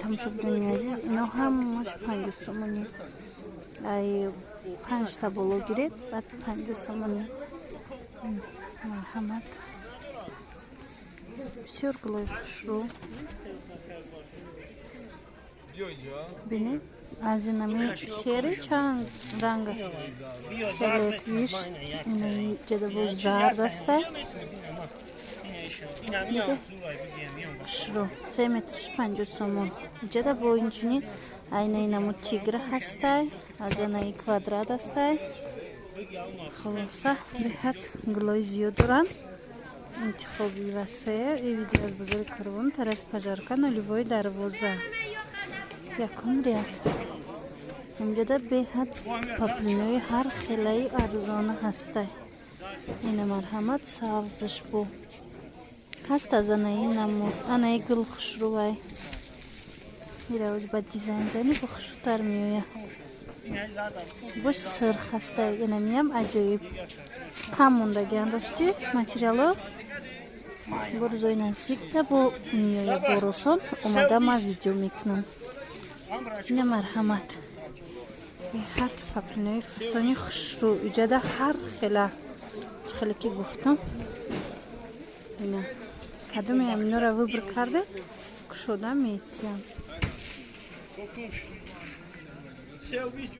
Тамошобинони азиз, ино ҳамаш 50 сомонӣ. Ай панҷта боло гиред, баъд 50 сомонӣ. Марҳамат, бисёр гулои хушрӯ. Бинед, аз инами серый чанд ранг аст, фиолетовый ш, инаи ҷадабо зард аста. Хушрӯ, 3 метрш 50 сомон. Иҷада бо инчунин айнаи намуд тигр ҳастай, аз анаи квадрат ҳастай. Хулоса, беҳад гулои зиёд доранд, интихоби васеъ. И видео аз бозори Карвон, тарафи Пожарка, нулевой дарвоза, якум ряд. Инҷода беҳад паплинои ҳар хелаи арзона ҳастай. Ина, марҳамат, сабзш бу ҳаст, аз анаи намуд, анаи гул хушрӯвай. Ира ба дизайн зани бо хушрӯтар меояд. Бош сирх ҳастай, инамиам аҷоиб. Кам мондагиан, рости, материало. Бо рӯзои наздикта бо меоя борошон, омада ман видео мекунам. Ина, марҳамат, беҳад паплинои фасони хушрӯ иҷада ҳар хела, чӣ хеле ки гуфтам. Ина, кадоме аминора выбор карде, кушода метиям.